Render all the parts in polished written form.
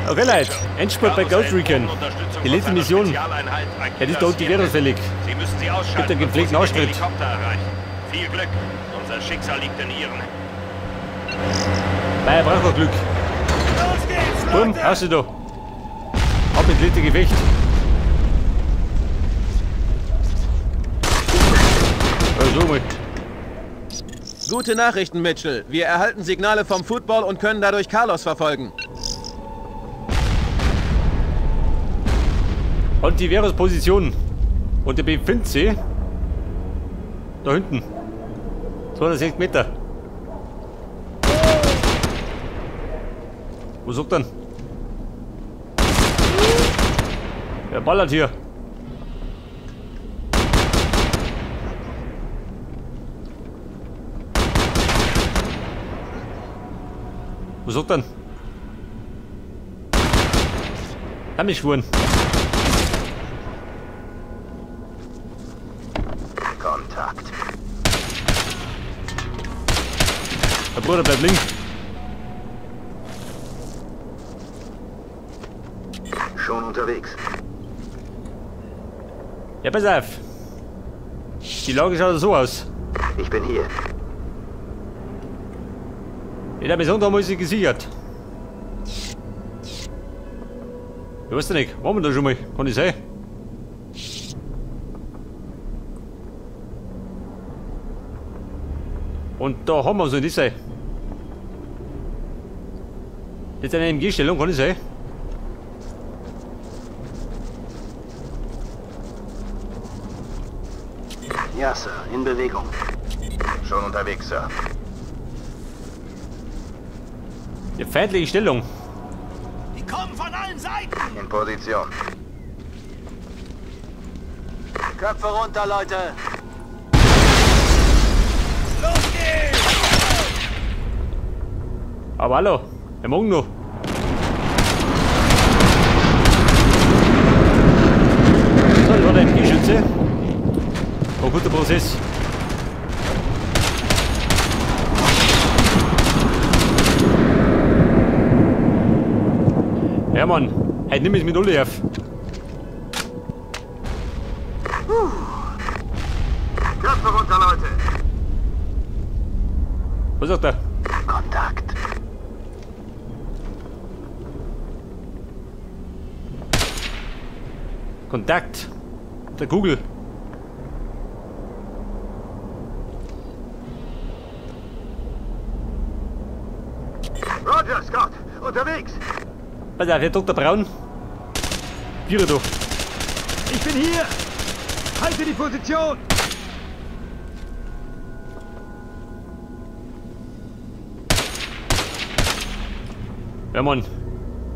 Okay, Leute, Endspurt bei Ghost Recon. Die letzte Mission. Ja, die ist da unten währungsfällig. Sie müssen sie ausschalten, Gibt einen gepflegten bevor sie den Ausschnitt. Helikopter erreichen. Viel Glück. Unser Schicksal liegt in Ihren. Nein, er braucht noch Glück. Los geht's, Bumm, Leute! hast du da. Ab ins letzte Gefecht. Ja, so mal. Gute Nachrichten, Mitchell. Wir erhalten Signale vom Football und können dadurch Carlos verfolgen. Antivirus-Position. Und der befindet sich da hinten. 260 Meter. Wo sucht denn? Wer ballert hier? Wo sucht denn? Hab mich schwuren. Kontakt. Der Bruder bleibt links. Schon unterwegs. Ja, pass auf. Die Lage schaut so aus. Ich bin hier. In der Mission da haben wir sie gesichert. Ich weiß nicht, waren wir da schon mal? Kann ich sein? Und da haben wir so nicht sein. Das ist eine MG-Stellung, kann ich sein? Ja, Sir, in Bewegung. Schon unterwegs, Sir. Die feindliche Stellung. Die kommen von allen Seiten! In Position. Köpfe runter, Leute! Los geht's! Aber hallo, wir morgen noch. So, das war der MG-Schütze. War ein guter Prozess. Ja, Mann, heute nimm ich es mit Uli auf. Köpfe runter, Leute! Was sagt er? Kontakt. Kontakt. Der Kugel. Roger, Scott, unterwegs! Pass auf, Herr Dr. Braun. Biere doch. Ich bin hier! Halte die Position! Ja, Mann.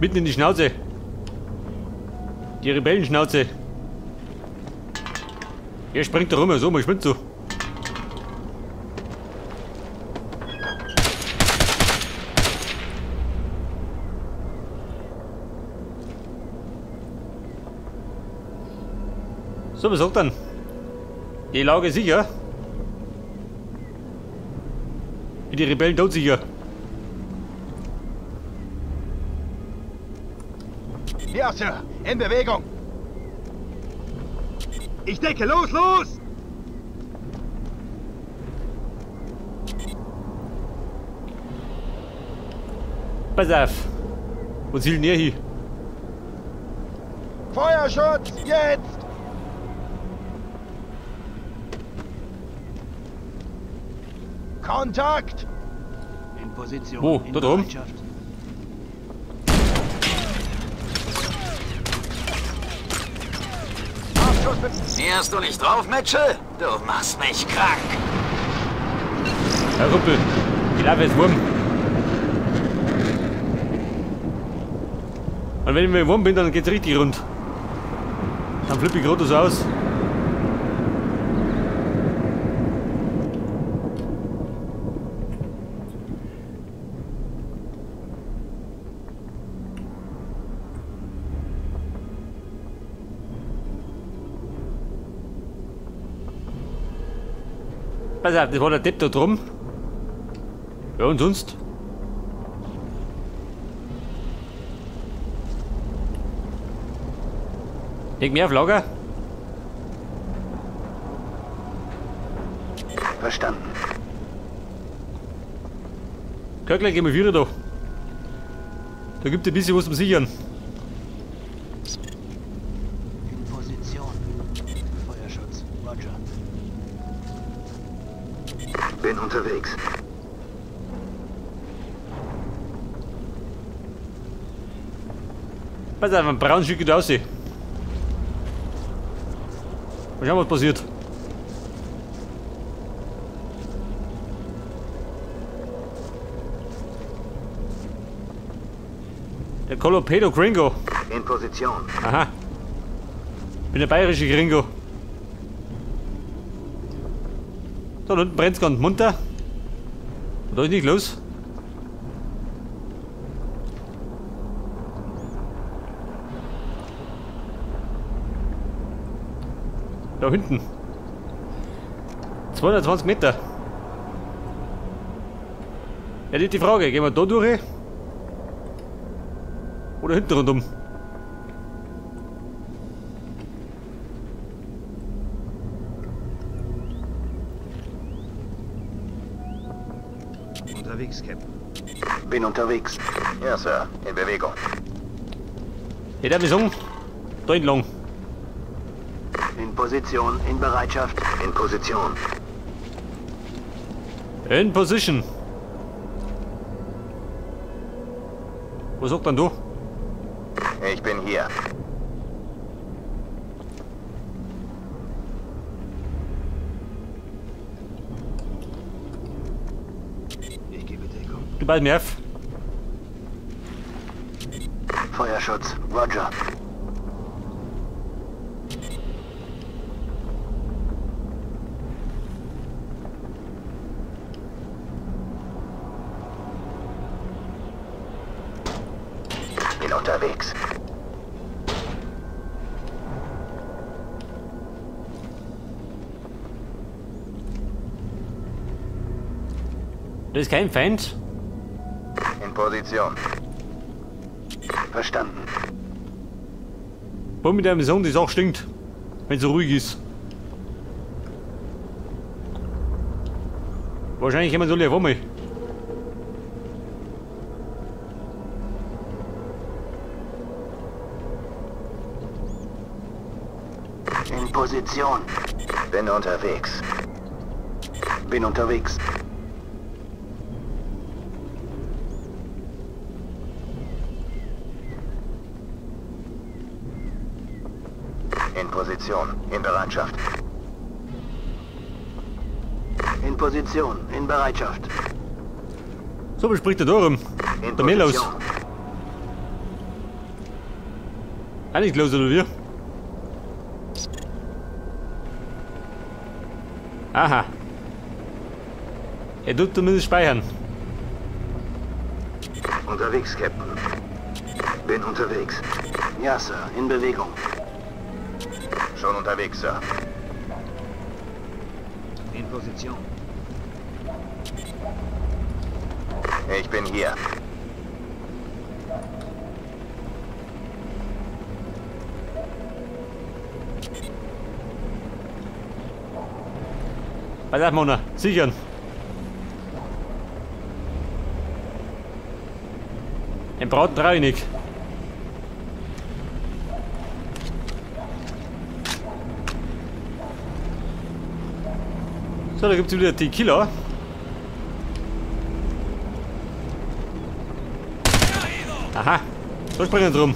Mitten in die Schnauze. Die Rebellenschnauze. Hier springt er rum, so, man springt so. So, was sagt dann? Die Lage ist sicher. Wie die Rebellen tot sicher. Ja, Sir. In Bewegung. Ich decke. Los, los! Pass auf. Wo zielt denn er hin? Feuerschutz! Jetzt! Kontakt! In Position. Wo? In Dort oben? Bereitschaft. Näherst du nicht drauf, Mitchell? Du machst mich krank. Herr Kumpel, die Lava ist warm. Und wenn ich mal warm bin, dann geht's richtig rund. Dann flippe ich gerade so aus. Pass auf, das war der Depp da drum. Ja, und sonst? Leg mehr auf Lager. Verstanden. Köckler, gehen wir wieder da. Da gibt es ein bisschen was zum Sichern. In Position. Feuerschutz. Roger. Bin unterwegs. Pass auf, ein braunen Stück geht aus. Mal schauen, was passiert. Der Colopedo Gringo. In Position. Aha. Bin der bayerische Gringo. So, da unten brennt's ganz munter. Und da ist nicht los. Da hinten. 220 Meter. Ja, die Frage, gehen wir da durch? Oder hinten rundum? Unterwegs, Captain. Bin unterwegs. Ja, Sir. In Bewegung. Ja, der sagen, da entlang. In Position, in Bereitschaft. In Position. In Position. Was sagt denn du? Ich bin hier. Ich gebe Deckung. Du bald mir auf. Feuerschutz, Roger. Bin unterwegs. Das ist kein Feind. In Position. Verstanden. Wo mit der Mission, die Sache stinkt, wenn es so ruhig ist. Wahrscheinlich kommen sie alle auf einmal. In Position. Bin unterwegs. Bin unterwegs. In Position, in Bereitschaft. In Position, in Bereitschaft. So, was spricht der da rum? Der Melos. Eigentlich los, oder wie? Aha. Er tut zumindest speichern. Unterwegs, Captain. Bin unterwegs. Ja, Sir, in Bewegung. Schon unterwegs, Sir. In Position. Ich bin hier. Pass auf, Mona. Sichern. Den Braten trau ich nicht. So, da gibt es wieder Tequila. Aha, da springen sie rum.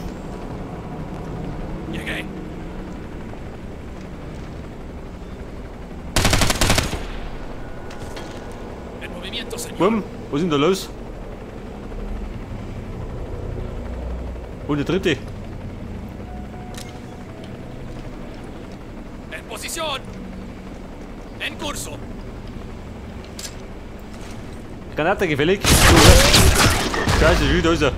Bumm, was ist denn da los? Und der dritte. En posición. En curso. Granate gefällig. Scheiße, da ist er.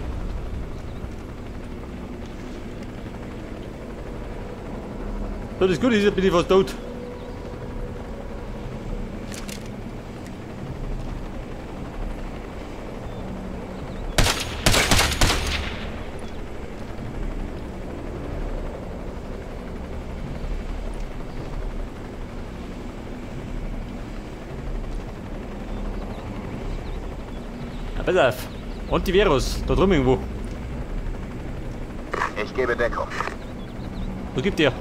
So, das Gute ist, bin ich fast tot. Na, pass auf. Antivirus, da drüben irgendwo. Ich gebe Deckung. Wo gibt ihr?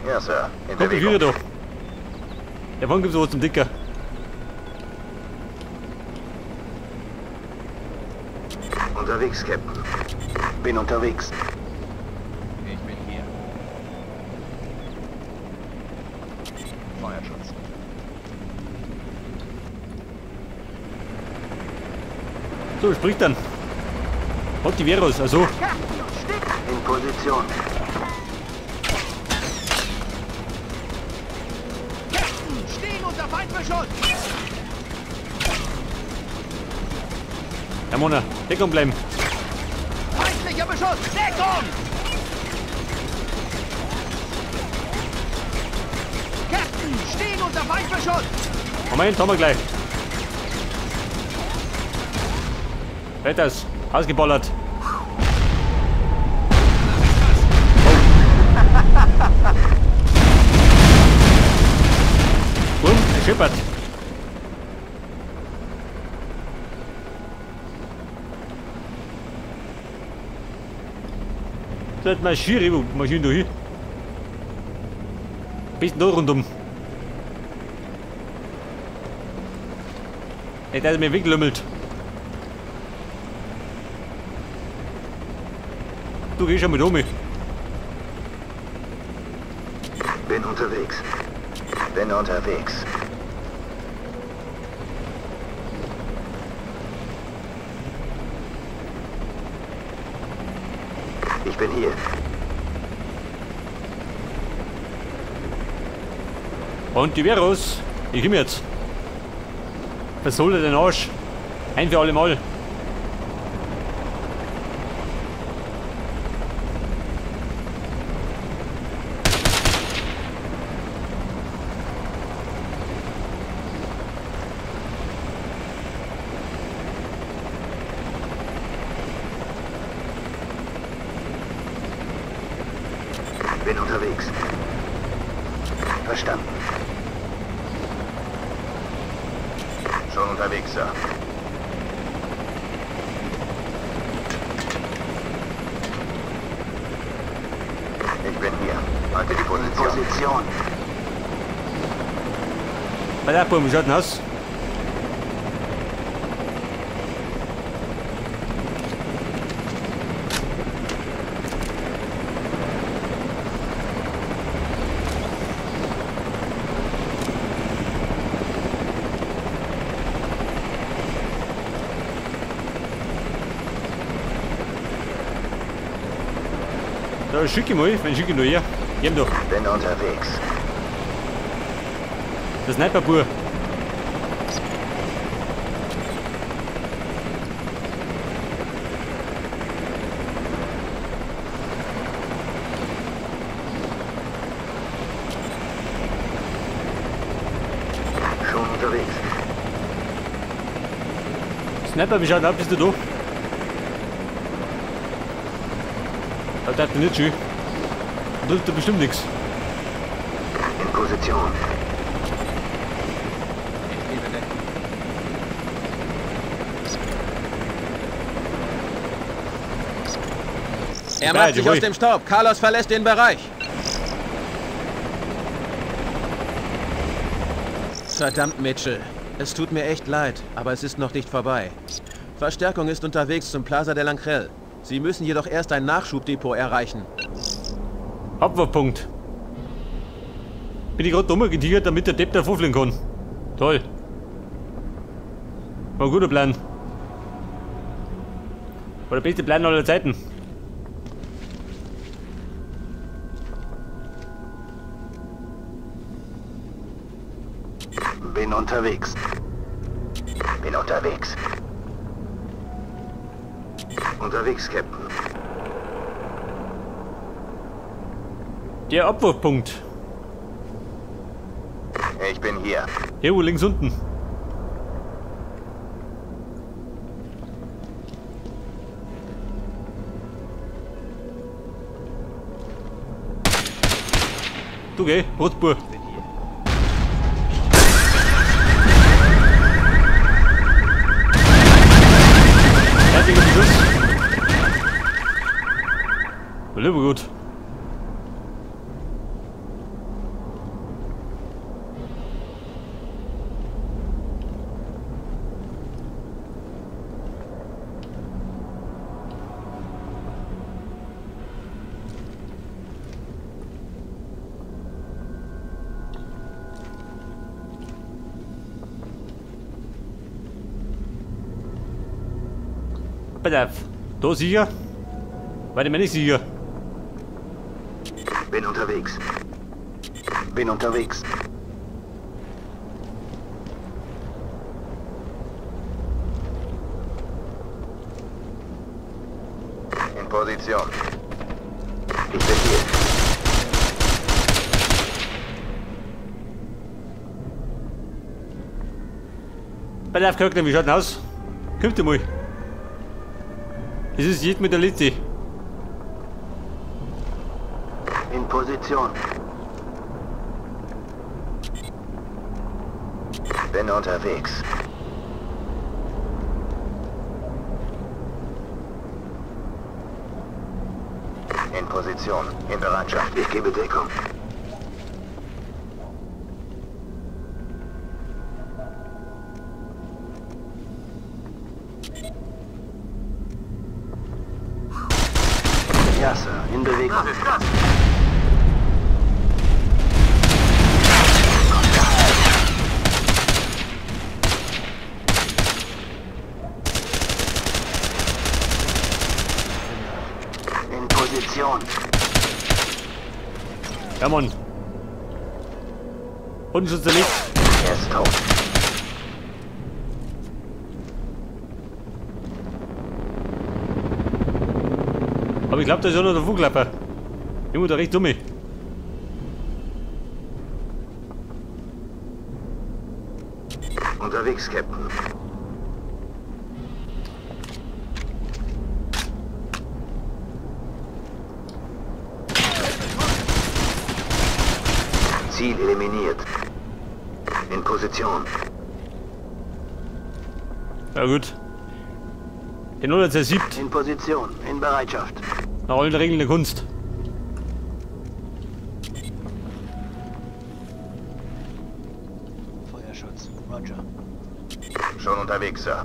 Ja, Sir. In Kommt die Bewegung. Führer da. Der Wagen gibt sowas zum Dicker. Unterwegs, Captain. Bin unterwegs. Ich bin hier. Feuerschutz. So, sprich dann. Antivirus, also. In Position. Captain, stehen unter Feindbeschuss! Herr Mona, Deckung bleiben. Feindlicher Beschuss! Deckung! Captain, stehen unter Feindbeschuss! Moment, haben wir gleich. Wetters, ausgeballert. Oh. Und, er schippert. Das marschiere, wo marschieren da hin? Bisschen da rundum. Ey, der hat mir weggelümmelt. Du gehst schon mit um. Bin unterwegs. Bin unterwegs. Ich bin hier. Antivirus, ich komm jetzt. Versohle den Arsch. Ein für alle Mal. Bin unterwegs. Verstanden. Schon unterwegs, Sir. Ich bin hier. Halte die Position. Position. Bei der Buben, wie schaut denn aus? Da schicke ich mal, wenn schicke ich nur hier. Geh doch. Bin unterwegs. Der Sniper-Bur. Schon unterwegs. Sniper, wie schaut denn aus? Bist du da? Da darf nicht schön. Da tut bestimmt nichts. In Position. Ich gebe Deckung. Er macht sich aus dem Staub. Carlos verlässt den Bereich. Verdammt, Mitchell. Es tut mir echt leid, aber es ist noch nicht vorbei. Verstärkung ist unterwegs zum Plaza del Ángel. Sie müssen jedoch erst ein Nachschubdepot erreichen. Abwurfpunkt. Bin ich gerade dumm getigert, damit der Depp da vorfliegen kann. Toll. War ein guter Plan. War der beste Plan aller Zeiten. Bin unterwegs. Bin unterwegs. Unterwegs, Captain. Der Abwurfpunkt. Ich bin hier. Hier, wo links unten. Du geh, Rotbur. Lieber gut. Pass auf. Da sicher? Warte mir nicht sicher. Bin unterwegs. Bin unterwegs. In Position. Ich bin hier. Pass auf, Kirkland, wie schaut denn aus? Kommt mal. Es ist jed mit der Litti. In Position. Bin unterwegs. In Position. In Bereitschaft. Ich gebe Deckung. Ja, Sir. In Bewegung. Das ist das. In Position. Ja, Mann. Unten zerlegt. Er ist tot. Aber ich glaube, da ist auch noch der Funkklapper. Irgendwo da rechts um mich. Unterwegs, Captain. Ziel eliminiert. In Position. Ja gut. Den 107. In Position, in Bereitschaft. Nach allen Regeln der Kunst. Feuerschutz, Roger. Schon unterwegs, Sir.